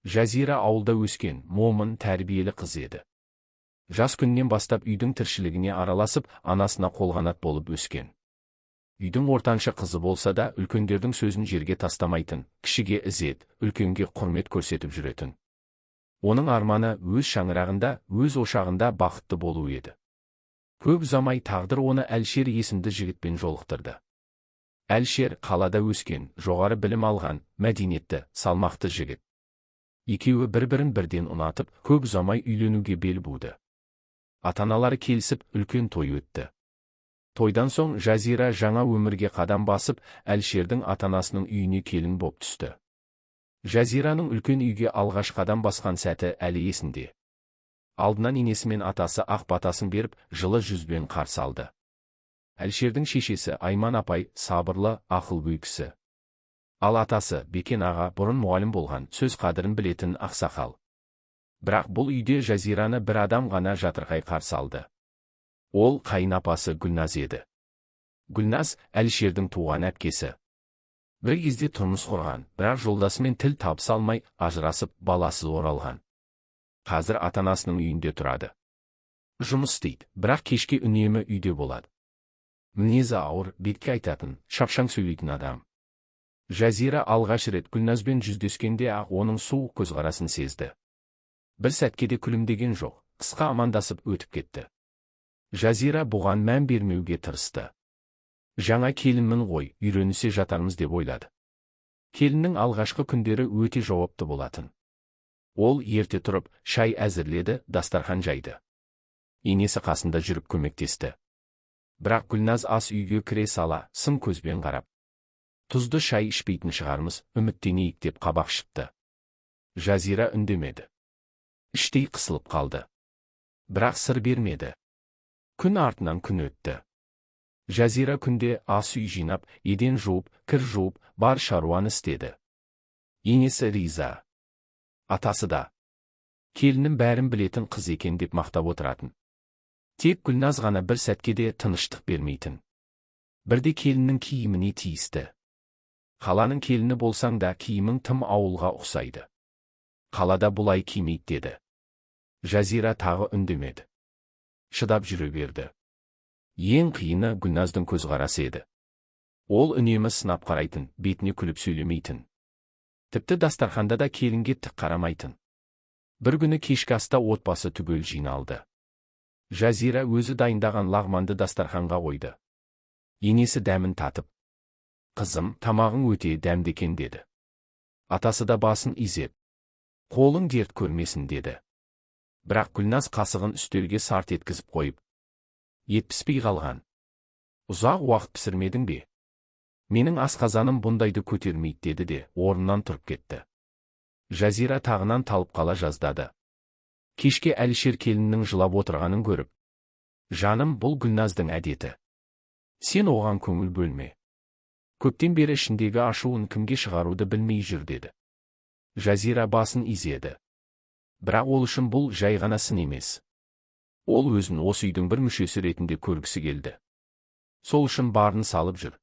Жазира ауылда өскен, момын, тәрбиелі қыз еді. Жас күннен бастап үйдің тіршілігіне араласып, анасына қолғанат болып өскен. Үйдің ортаншы қызы болса да, үлкендердің сөзін жерге тастамайтын, кішіге ізет, үлкенге құрмет көрсетіп жүретін. Оның арманы өз шаңырағында, өз ошағында бақытты болу еді. Көп ұзамай тағдыр оны Әлшер есімді жігітпен жолықтырды. Әлшер қалада өскен, жоғары білім алған, мәдениетті, салмақты жігіт. Екеуі бір-бірін бірден ұнатып, көп ұзамай үйленуге бел буды. Ата-аналары келісіп, үлкен той өтті. Тойдан соң Жазира жаңа өмірге қадам басып, Әлшердің ата-анасының үйіне келін боп түсті. Жазираның үлкен үйге алғаш қадам басқан сәті әлі есінде. Алдынан енесі мен атасы ақ батасын беріп, жылы жүзбен қарсы алды. Әлшердің шешесі Айман апай сабырлы, ақылгөй кісі. Ал атасы Бекен аға бұрын мұғалім болған, сөз қадірін білетін ақсақал. Бірақ бұл үйде Жазираны бір адам ғана жатырқай қарсы алды. Ол қайын апасы Гүлназ еді. Гүлназ Әлішердің туған әпкесі. Бір кезде тұрмыс құрған, бірақ жолдасымен тіл табыса алмай, ажырасып, баласыз оралған. Қазір ата-анасының үйінде тұрады. Жұмыс істейді, бірақ кешке үнемі үйде болады. Мінезі ауыр, бетке айтатын, шапшаң сөйлейтін адам. Жазира алғаш рет Гүлназбен жүздескенде-ақ оның суық көзқарасын сезді. Бір сәтке де күлімдеген жоқ, қысқа амандасып өтіп кетті. Жазира бұған мән бермеуге тырысты. Жаңа келінмін ғой, үйренісе жатармыз деп ойлады. Келіннің алғашқы күндері өте жауапты болатын. Ол ерте тұрып, шай әзірледі, дастархан жайды. Енесі қасында жүріп көмектесті. Бірақ Гүлназ ас үйге кіре сала, сын көзбен қарап: «Тұзды шай ішпейтін шығармыз, үміттенейік», – деп қабақ шытты. Жазира үндемеді. Іштей қысылып қалды. Бірақ сыр бермеді. Күн артынан күн өтті. Жазира күнде ас үй жинап, еден жуып, кір жуып, бар шаруаны істеді. Енесі риза. Атасы да: «Келінім бәрін білетін қыз екен», – деп мақтап отыратын. Тек Гүлназ ғана бір сәтке де тыныштық бермейтін. Бірде келіннің киіміне тиісті. «Қаланың келіні болсаң да, киімің тым ауылға ұқсайды. Қалада бұлай кимейді», – деді. Жазира тағы үндемеді. Шыдап жүре берді. Ең қиыны Гүлназдың көзқарасы еді. Ол үнемі сынап қарайтын, бетіне күліп сөйлемейтін. Тіпті дастарханда да келінге тік қарамайтын. Бір күні кешкі аста отбасы түгел жиналды. Жазира өзі дайындаған лағманды дастарханға қойды. Енесі дәмін татып: «Қызым, тамағың өте дәмді екен», – деді. Атасы да басын изеп: «Қолың дерт көрмесін», – деді. Бірақ Гүлназ қасығын үстелге сарт еткізіп қойып: «Ет піспей қалған. Ұзақ уақыт пісірмедің бе? Менің асқазаным бұндайды көтермейді», – деді де, орнынан тұрып кетті. Жазира тағынан талып қала жаздады. Кешке Әлішер келіннің жылап отырғанын көріп: «Жаным, бұл Гүлназдың әдеті. Сен оған көңіл бөлме. Көптен бері ішіндегі ашуын кімге шығаруды білмей жүр», – деді. Жазира басын изеді. Бірақ ол үшін бұл жай ғана сын емес. Ол өзін осы үйдің бір мүшесі ретінде көргісі келді. Сол үшін барын салып жүр.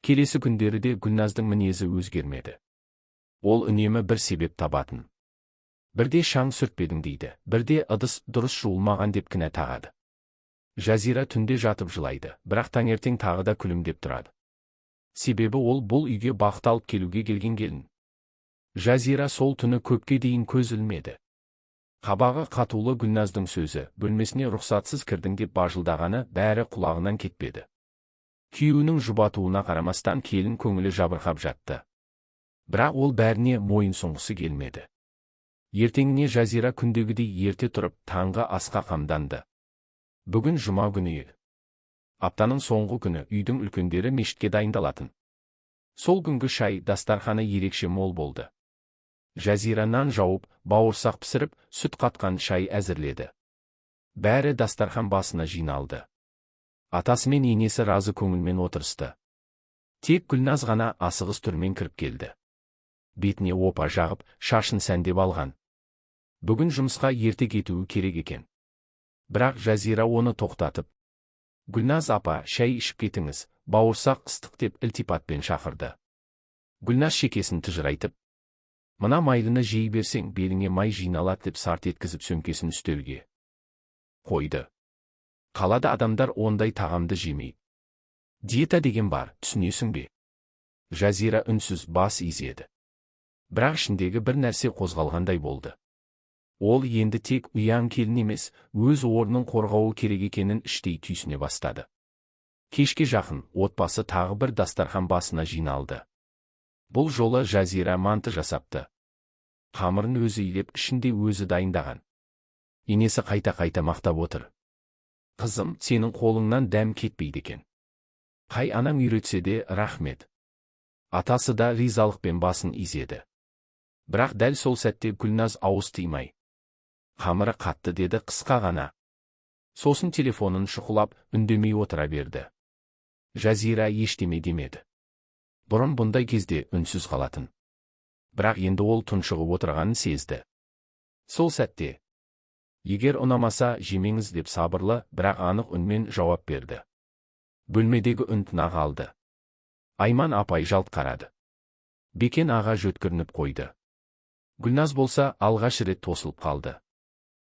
Келесі күндері де Гүлназдың мінезі өзгермеді. Ол үнемі бір себеп табатын. Бірде шаң сүртпедің дейді, бірде ыдыс дұрыс жуылмаған деп кінә тағады. Жазира түнде жатып жылайды, бірақ таңертең тағы да күлімдеп тұрады. Себебі ол бұл үйге бақыт алып келуге келген келін. Жазира сол түні көпке дейін көз ілмеді. Қабағы қатулы Гүлназдың сөзі, бөлмесіне рұқсатсыз кірдің деп бажылдағаны бәрі құлағынан кетпеді. Күйеуінің жұбатуына қарамастан келін көңілі жабырқап жатты. Бірақ ол бәріне мойынсұнғысы келмеді. Ертеңіне Жазира күндегідей ерте тұрып, таңғы асқа қамданды. Бүгін жұма күні еді. Аптаның соңғы күні, үйдің үлкендері мешітке дайындалатын. Сол күнгі шай дастарханы ерекше мол болды. Жазира нан жауып, бауырсақ пісіріп, сүт қатқан шай әзірледі. Бәрі дастархан басына жиналды. Атасы мен енесі разы көңілмен отырысты. Тек Гүлназ ғана асығыс түрмен кіріп келді. Бетіне опа жағып, шашын сәндеп алған. Бүгін жұмысқа ерте кетуі керек екен. Бірақ Жазира оны тоқтатып: «Гүлназ апа, шай ішіп кетіңіз, бауырсақ ыстық», – деп ілтипатпен шақырды. Гүлназ шекесін тыжырайтып: Мына майлыны жей берсең, беліңе май жиналады, деп сарт еткізіп сөмкесін үстелге қойды. Қалада адамдар ондай тағамды жемейді. Диета деген бар, түсінесің бе? Жазира үнсіз бас изеді. Бірақ ішіндегі бір нәрсе қозғалғандай болды. Ол енді тек ұяң келін емес, өз орнын қорғауы керек екенін іштей түйсіне бастады. Кешке жақын отбасы тағы бір дастархан басына жиналды. Бұл жолы Жазира манты жасапты. Қамырын өзі илеп, ішінде өзі дайындаған. Енесі қайта-қайта мақтап отыр. Қызым, сенің қолыңнан дәм кетпейді екен. Қай анаң үйретсе де, рахмет. Атасы да ризалықпен басын изеді. Бірақ дәл сол сәтте Гүлназ ауыз тыймай: «Қамыры қатты», – деді қысқа ғана. Сосын телефонын шұқылап, үндемей отыра берді. Жазира ештеме демеді. Бұрын бұндай кезде үнсіз қалатын. Бірақ енді ол тұншығып отырғанын сезді. Сол сәтте: «Егер ұнамаса, жемеңіз», – деп сабырлы, бірақ анық үнмен жауап берді. Бөлмедегі үн тына қалды. Айман апай жалт қарады. Бекен аға жөткірініп қойды. Гүлназ болса, алғаш рет тосылып қалды.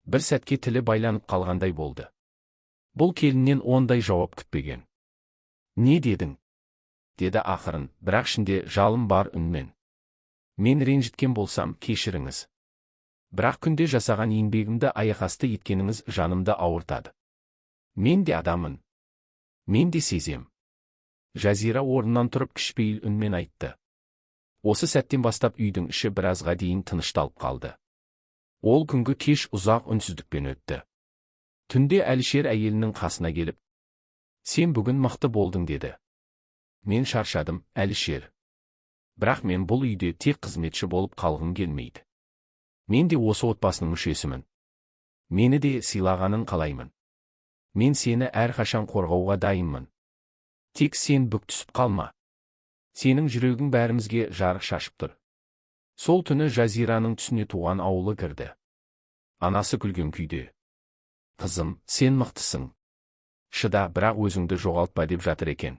Бір сәтке тілі байланып қалғандай болды. Бұл келіннен ондай жауап күтпеген. «Не дедің?» – деді ақырын, бірақ ішінде жалын бар үнмен. «Мен ренжіткен болсам, кешіріңіз. Бірақ күнде жасаған еңбегімді аяқасты еткеніңіз жанымды ауыртады. Мен де адаммын. Мен де сезем». Жазира орнынан тұрып, кішіпейіл үнмен айтты. Осы сәттен бастап үйдің іші біразға дейін тынышталып қалды. Ол күнгі кеш ұзақ үнсіздікпен өтті. Түнде Әлішер әйелінің қасына келіп: «Сен бүгін мықты болдың», – деді. «Мен шаршадым, Әлішер. Бірақ мен бұл үйде тек қызметші болып қалғым келмейді. Мен де осы отбасының мүшесімін. Мені де сыйлағанын қалаймын. Мен сені әрқашан қорғауға дайынмын. Тек сен бүк түсіп қалма. Сенің жүрегің бәрімізге жарық шашып тұр». Сол түні Жазираның түсіне туған ауылы кірді. Анасы күлген күйде: «Қызым, сен мықтысың. Шыда, бірақ өзіңді жоғалтпа», – деп жатыр екен.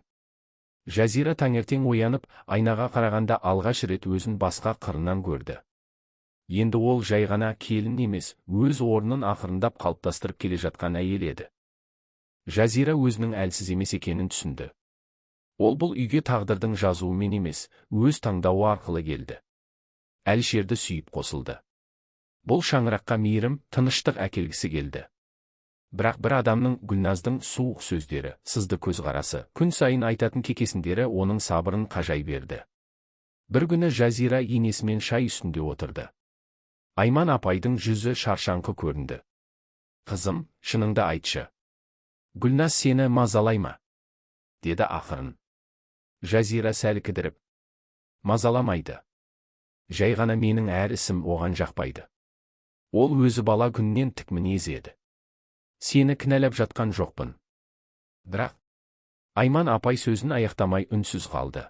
Жазира таңертең оянып, айнаға қарағанда, алғаш рет өзін басқа қырынан көрді. Енді ол жай ғана келін емес, өз орнын ақырындап қалыптастырып келе жатқан әйел еді. Жазира өзінің әлсіз емес екенін түсінді. Ол бұл үйге тағдырдың жазуымен емес, өз таңдауы арқылы келді. Әлішерді сүйіп қосылды. Бұл шаңыраққа мейірім, тыныштық әкелгісі келді. Бірақ бір адамның, Гүлназдың суық сөздері, сызды көзқарасы, күн сайын айтатын кекесіндері оның сабырын қажай берді. Бір күні Жазира енесімен шай үстінде отырды. Айман апайдың жүзі шаршаңқы көрінді. «Қызым, шыныңды айтшы. Гүлназ сені мазалай ма?» – деді ақырын. Жазира сәл кідіріп: «Мазаламайды. Жай ғана менің әр ісім оған жақпайды. Ол өзі бала күннен тік мінез еді. Сені кінәлап жатқан жоқпын. Бірақ…» Айман апай сөзін аяқтамай үнсіз қалды.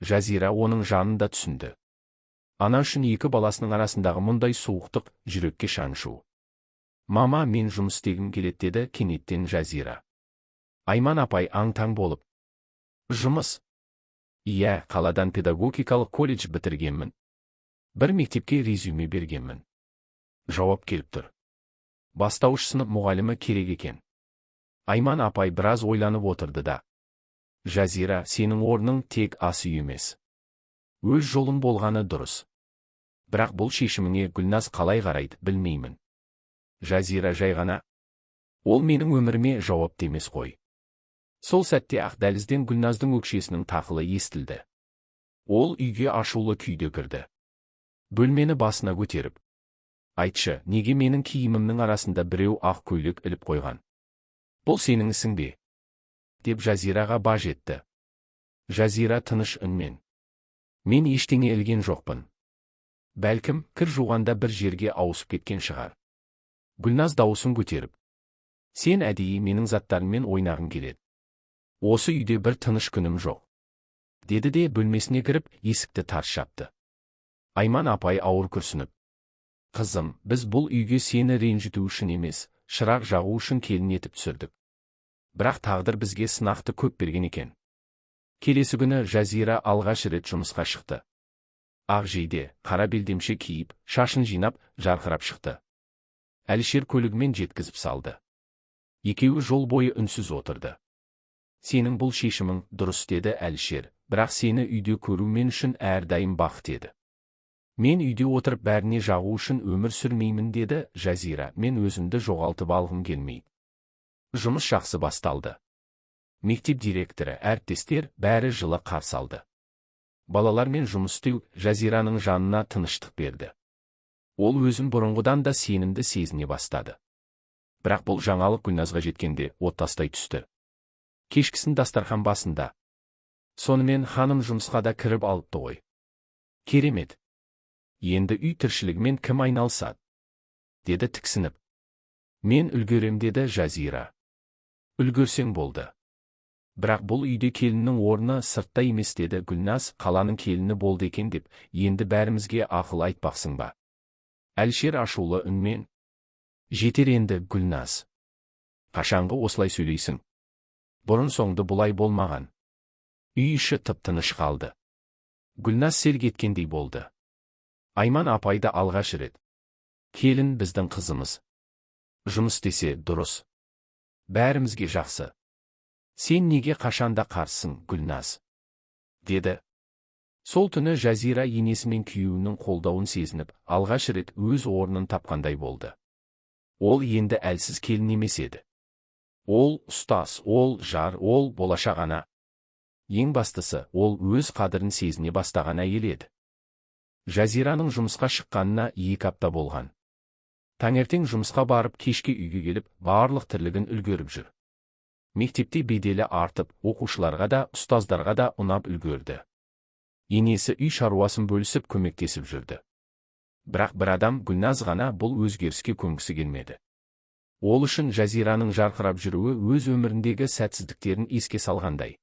Жазира оның жанын да түсінді. Ана үшін екі баласының арасындағы мұндай суықтық – жүрекке шаншу. «Мама, мен жұмыс істегім келеді», – деді кенеттен Жазира. Айман апай аң-таң болып: «Жұмыс?» «Иә, қаладан педагогикалық колледж бітіргенмін. Бір мектепке резюме бергенмін. Жауап келіп тұр. Бастауыш сынып мұғалімі керек екен». Айман апай біраз ойланып отырды да: «Жазира, сенің орның тек ас үй емес. Өз жолың болғаны дұрыс. Бірақ бұл шешіміңе Гүлназ қалай қарайды, білмеймін». Жазира жай ғана: «Ол менің өміріме жауапты емес қой». Сол сәтте ақ дәлізден Гүлназдың өкшесінің тақылы естілді. Ол үйге ашулы күйде кірді. Бөлмені басына көтеріп: «Айтшы, неге менің киімімнің арасында біреу ақ көйлек іліп қойған? Бұл сенің ісің бе?» – деп Жазираға баж етті. Жазира тыныш үнмен: «Мен ештеңе ілген жоқпын. Бәлкім, кір жуғанда бір жерге ауысып кеткен шығар». Гүлназ дауысын көтеріп: «Сен әдейі менің заттарыммен ойнағың келеді. Осы үйде бір тыныш күнім жоқ», – деді де бөлмесіне кіріп, есікті тарс жапты. Айман апай ауыр күрсініп: «Қызым, біз бұл үйге сені ренжіту үшін емес, шырақ жағу үшін келін етіп түсірдік. Бірақ тағдыр бізге сынақты көп берген екен». Келесі күні Жазира алғаш рет жұмысқа шықты. Ақ жейде, қара белдемше киіп, шашын жинап, жарқырап шықты. Әлішер көлігімен жеткізіп салды. Екеуі жол бойы үнсіз отырды. Сенің бұл шешімің дұрыс, деді Әлішер, бірақ сені үйде көру мен үшін әрдайым бақыт еді. Мен үйде отырып бәріне жағу үшін өмір сүрмеймін, деді Жазира, мен өзімді жоғалтып алғым келмейді. Жұмыс жақсы басталды. Мектеп директоры, әріптестер бәрі жылы қарсы алды. Балалармен жұмыс істеу Жазираның жанына тыныштық берді. Ол өзін бұрынғыдан да сенімді сезіне бастады. Бірақ бұл жаңалық Гүлназға жеткенде от тастай түсті. Кешкісін дастархан басында. Сонымен ханым жұмысқа да кіріп алыпты ғой. Керемет. Енді үй тіршілігімен кім айналысады? Деді тіксініп. Мен үлгерем, деді Жазира. Үлгерсең болды. Бірақ бұл үйде келіннің орны сыртта емес, деді Гүлназ, қаланың келіні болды екен деп, енді бәрімізге ақыл айтпақсың ба? Әлішер ашулы үнмен. Жетер енді, Гүлназ. Қашанғы осылай сөйлейсің? Бұрын соңды бұлай болмаған. Үй іші тып-тыныш қалды. Гүлназ селк еткендей болды. Айман апай да алғаш рет. Келін біздің қызымыз. Жұмыс істесе дұрыс. Бәрімізге жақсы. Сен неге қашанда қарсысың, Гүлназ? Деді. Сол түні Жазира енесі мен күйеуінің қолдауын сезініп, алғаш рет өз орнын тапқандай болды. Ол енді әлсіз келін емес еді. Ол ұстаз, ол жар, ол болашақ ана. Ең бастысы, ол өз қадірін сезіне бастаған әйел еді. Жазираның жұмысқа шыққанына 2 апта болған. Таңертең жұмысқа барып, кешке үйге келіп, барлық тірлігін үлгеріп жүр. Мектепте беделі артып, оқушыларға да, ұстаздарға да ұнап үлгерді. Енесі үй шаруасын бөлісіп көмектесіп жүрді. Бірақ бір адам Гүлназ ғана бұл өзгеріске көнгісі келмеді. Ол үшін Жазираның жарқырап жүруі өз өміріндегі сәтсіздіктерін еске салғандай.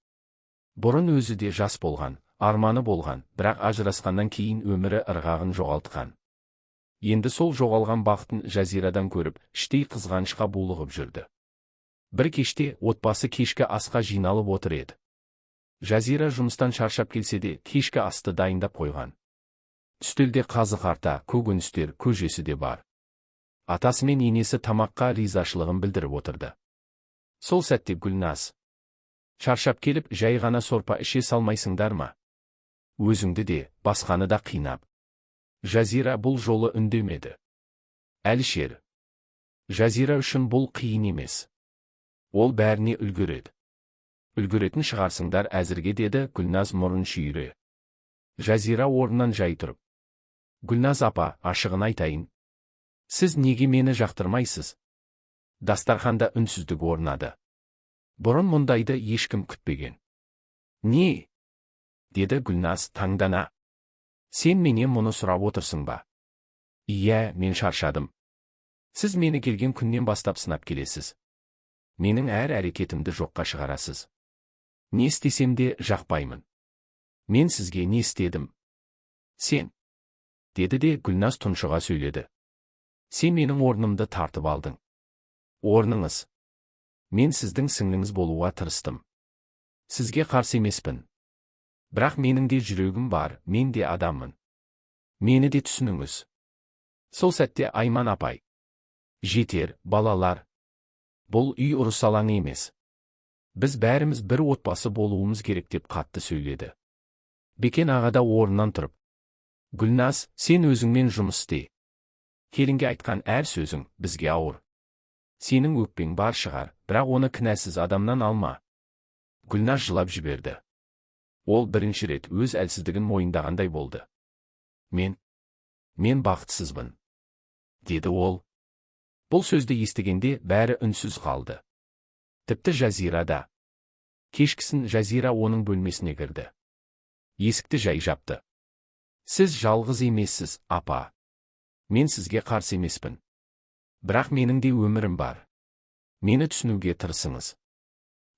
Бұрын өзі де жас болған, арманы болған, бірақ ажырасқаннан кейін өмірі ырғағын жоғалтқан. Енді сол жоғалған бақытын Жазирадан көріп, іштей қызғанышқа булығып жүрді. Бір кеште отбасы кешкі асқа жиналып отыр еді. Жазира жұмыстан шаршап келсе де, кешкі асты дайындап қойған. Үстелде қазы қарта, көкөністер, көжесі де бар. Атасы мен енесі тамаққа ризашылығын білдіріп отырды. Сол сәтте Гүлназ. Шаршап келіп, жай ғана сорпа іше салмайсыңдар ма? Өзіңді де, басқаны да қинап. Жазира бұл жолы үндемеді. Әлішер. Жазира үшін бұл қиын емес. Ол бәріне үлгереді. Үлгеретін шығарсыңдар әзірге, деді Гүлназ мұрын шүйіре. Жазира орнынан жай тұрып. Гүлназ апа, ашығын айтайын. Сіз неге мені жақтырмайсыз? Дастарханда үнсіздік орнады. Бұрын мұндайды ешкім күтпеген. Не? Деді Гүлназ таңдана. Сен менен мұны сұрап отырсың ба? Иә, мен шаршадым. Сіз мені келген күннен бастап сынап келесіз. Менің әр әрекетімді жоққа шығарасыз. Не істесем де жақпаймын. Мен сізге не істедім? Сен. Деді де Гүлназ тұншыға сөйледі. Сен менің орнымды тартып алдың. Орныңыз. Мен сіздің сіңліңіз болуға тырыстым. Сізге қарсы емеспін. Бірақ менің де жүрегім бар, мен де адаммын. Мені де түсініңіз. Сол сәтте Айман апай. Жетер, балалар. Бұл үй ұрыс алаңы емес. Біз бәріміз бір отбасы болуымыз керек, деп қатты сөйледі. Бекен аға да орнынан тұрып. Гүлназ, сен өзіңмен жұмыс істе. Келінге айтқан әр сөзің бізге ауыр. Сенің өкпең бар шығар, бірақ оны кінәсіз адамнан алма. Гүлназ жылап жіберді. Ол бірінші рет өз әлсіздігін мойындағандай болды. Мен бақытсызбын, деді ол. Бұл сөзді естігенде бәрі үнсіз қалды. Тіпті Жазира да. Кешкісін Жазира оның бөлмесіне кірді. Есікті жай жапты. Сіз жалғыз емессіз, апа. Мен сізге қарсы емеспін. Бірақ менің де өмірім бар. Мені түсінуге тырысыңыз.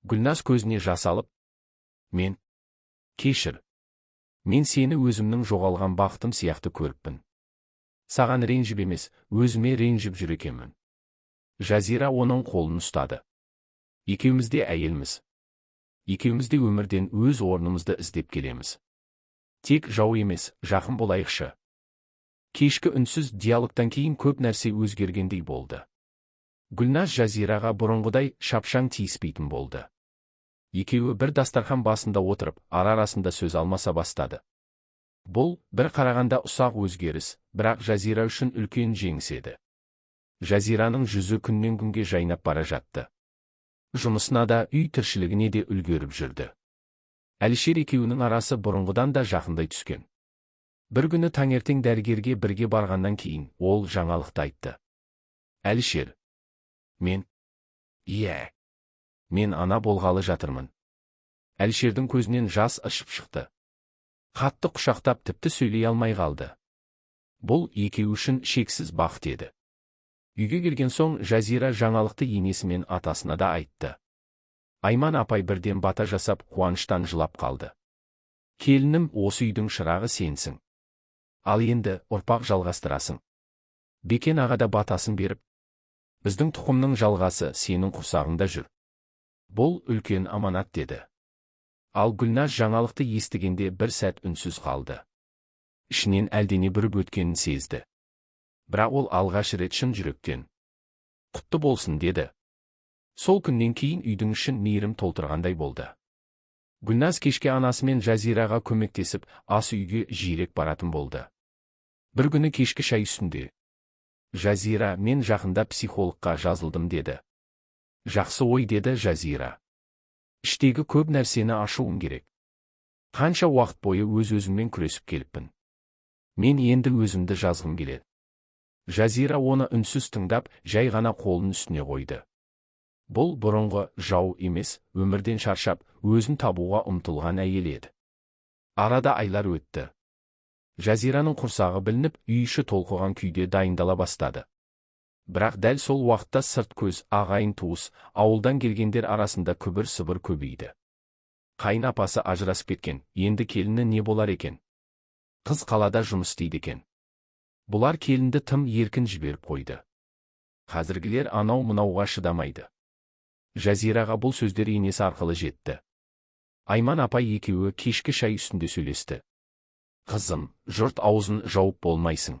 Гүлназ көзіне жас алып, мен кешір. Мен сені өзімнің жоғалған бақытым сияқты көріппін. Саған ренжіп емес, өзіме ренжіп жүр екенмін. Жазира оның қолын ұстады. Екеуміз де әйелміз. Екеуміз де өмірден өз орнымызды іздеп келеміз. Тек жау емес, жақын болайықшы. Кешкі үнсіз диалогтан кейін көп нәрсе өзгергендей болды. Гүлназ Жазираға бұрынғыдай шапшаң тиіспейтін болды. Екеуі бір дастархан басында отырып, ара-арасында сөз алмаса бастады. Бұл, бір қарағанда ұсақ өзгеріс, бірақ Жазира үшін үлкен жеңіс еді. Жазираның жүзі күннен күнге жайнап бара жатты. Жұмысына да, үй тіршілігіне де үлгеріп жүрді. Әлішер екеуінің арасы бұрынғыдан да жақындай түскен. Бір күні таңертең дәрігерге бірге барғаннан кейін ол жаңалықты айтты. Әлішер, мен, иә, мен ана болғалы жатырмын. Әлішердің көзінен жас ыршып шықты. Қатты құшақтап, тіпті сөйлей алмай қалды. Бұл екеуі үшін шексіз бақыт еді. Үйге келген соң Жазира жаңалықты енесі мен атасына да айтты. Айман апай бірден бата жасап, қуаныштан жылап қалды. Келінім, осы үйдің шырағы сенсің. Ал енді ұрпақ жалғастырасың. Бекен аға да батасын беріп, біздің тұқымның жалғасы сенің құрсағыңда жүр. Бұл үлкен аманат, деді. Ал Гүлназ жаңалықты естігенде бір сәт үнсіз қалды. Ішінен әлдене бүріп өткенін сезді. Бірақ ол алғаш рет шын жүректен құтты болсын, деді. Сол күннен кейін үйдің ішін мейірім толтырғандай болды. Гүлназ кешке анасы мен Жазираға көмектесіп, ас үйге жиірек баратын болды. Бір күні кешкі шай үстінде Жазира, мен жақында психологқа жазылдым, деді. Жақсы ой, деді Жазира. Іштегі көп нәрсені ашуым керек. Қанша уақыт бойы өз-өзіммен күресіп келіппін. Мен енді өзімді жазғым келеді. Жазира оны үнсіз тыңдап, жай ғана қолын үстіне қойды. Бұл бұрынғы жау емес, өмірден шаршап, өзін табуға ұмтылған әйел еді. Арада айлар өтті. Жазираның құрсағы білініп, үй іші толқыған күйде дайындала бастады. Бірақ дәл сол уақытта сырт көз, ағайын туыс, ауылдан келгендер арасында күбір-сыбыр көбейді. Қайын апасы ажырасып кеткен, енді келіні не болар екен? Қыз қалада жұмыс істейді екен. Бұлар келінді тым еркін жіберіп қойды. Қазіргілер анау-мынауға шыдамайды. Жазираға бұл сөздер енесі арқылы жетті. Айман апай екеуі кешкі шай үстінде сөйлесті. Қызым, жұрт аузын жауып болмайсың.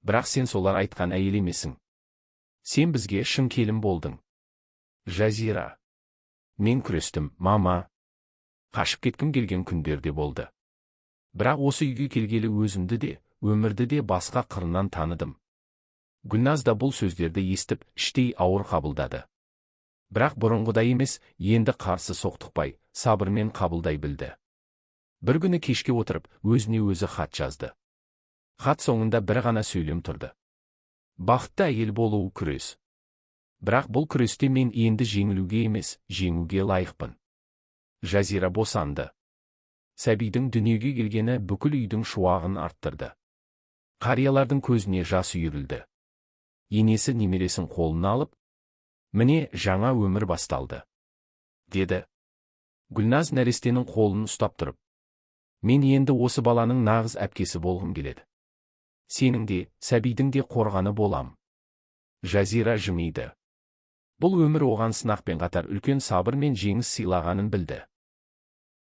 Бірақ сен солар айтқан әйел емесің. Сен бізге шын келін болдың. Жазира. Мен күрестім, мама. Қашып кеткім келген күндерде болды. Бірақ осы үйге келгелі өзімді де, өмірді де басқа қырынан таныдым. Гүлназ да бұл сөздерді естіп, іштей ауыр қабылдады. Бірақ бұрынғыдай емес, енді қарсы соқтықпай, сабырмен қабылдай білді. Бір күні кешке отырып, өзіне өзі хат жазды. Хат соңында бір ғана сөйлем тұрды. Бақытты әйел болуы күрес. Бірақ бұл күресте мен енді жеңілуге емес, жеңуге лайықпын. Жазира босанды. Сәбидің дүниеге келгені бүкіл үйдің шуағын арттырды. Қариялардың көзіне жас үйірілді. Енесі немересін қолына алып, міне жаңа өмір басталды, деді. Гүлназ нәрестенің қолын ұстап тұрып, мен енді осы баланың нағыз әпкесі болғым келеді. Сенің де, сәбидің де қорғаны болам. Жазира жымиды. Бұл өмір оған сынақпен қатар үлкен сабыр мен жеңіс сыйлағанын білді.